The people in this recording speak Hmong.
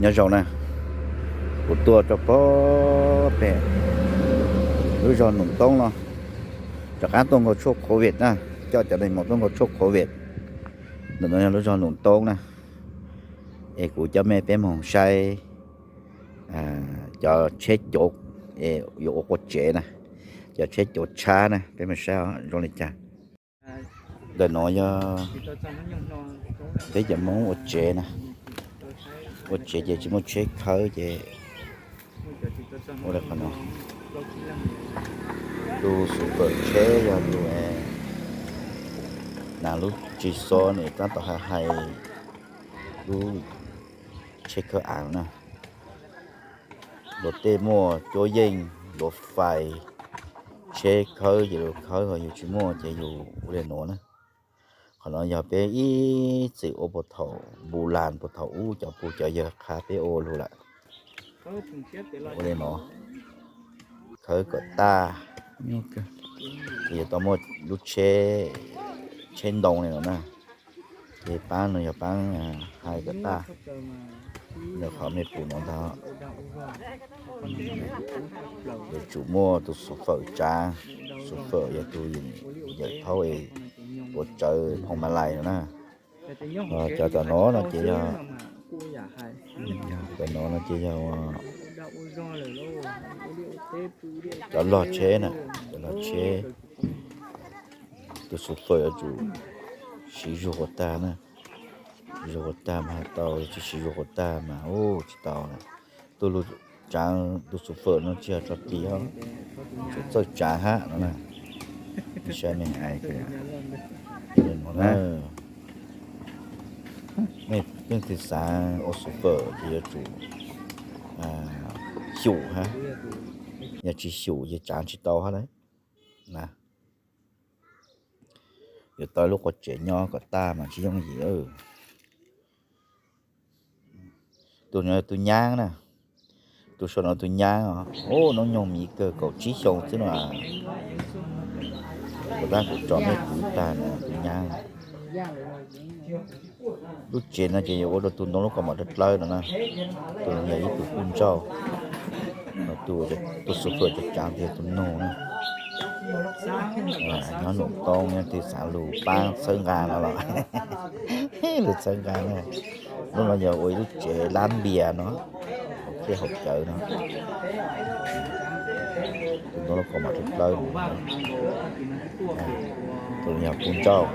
Nyob zoo na, kuv tuaj rau pem lub zos Noom Toob no, rov qab tuaj nkaug tshuaj covid na, coj cov neeg mus tuaj nkaug tshuaj covid. Ntawm no yog lub zos Noom Toob na, es kuv coj mej peb mus saib cov tsheb cov, yuav ua qua tsev na, cov tsheb cov tshab na, peb mus saib zoo li cas. Ntawm no yog peb cov Hmoob ua tsev na, ua tsev ces tsis muaj tsheb khawb ces ua li qhov no. Tus xu fawm tsheb yog tus nas lub tsis xo ne, tab tom hais hais lub tsheb khawb av na. Luag tej muaj cuab yeej, luag fais tsheb khawb ces luag khawb, ho yus tsis muaj ces yus ua li nuav na. Qhov no yog peb ib txwm ua puag thaum npu las puag thaum ub cov pug cov yawg qha peb ua lug lawm. Ua li no, khawb kom tag, yuav tau muaj lub tsheb, tsheb ntoo li no na. Ces paab no yog paab hais kom tag, ntawm qhov mej pum no ntag. Yuav tsum muaj tus xu fawm tsaav, xu fawm yog tus yawm thaub es ua tsawv phoom ma lais no na. Cov tom no no ces yog, tom no no ces yog cov log tsheb na, cov log tsheb. Tus xu fawm yuav tsum siv zug ua tag na, siv zug ua tag mas has tau, tsis siv zug ua tag mas ua tsis tau na. Tus lug tsaav tus xu fawm no tsis yog tso tis os, tsuas txawj tsaav hab no na. Saib mej hais, leej twg xaav ua xu fawm ces yuav tsum xyum hab, yog tsis xyum ces tsaav tsis tau hab na. Yuav tau lub qua tsev nyob kom tag mas tsis yooj yim. Tus no yog tus nyaab na, tus saum no tus nyaab os, hnub nyoog miv kawg kaum tsib xyoo xwb no. Kuv tab kuv tso mej pum tag no tus nyaab. Lub tsev no ces yuav ua rau tus ntoo lub kaus mom dlawb dlawb no na. Tus no yog ib tug puj nrauj, tus xu fawm cov tsaav tes tus noog na. Nyob Noom Toob, leej twg xaav lug paab txhawb nqa no los lug txhawb nqa na. Lub no yog ua ib lub tsev lab npias no, hauv qhib hauv cawv no. Tus ntoo lub kaus mom dlawb dlawb no, tus yog puj nrauj.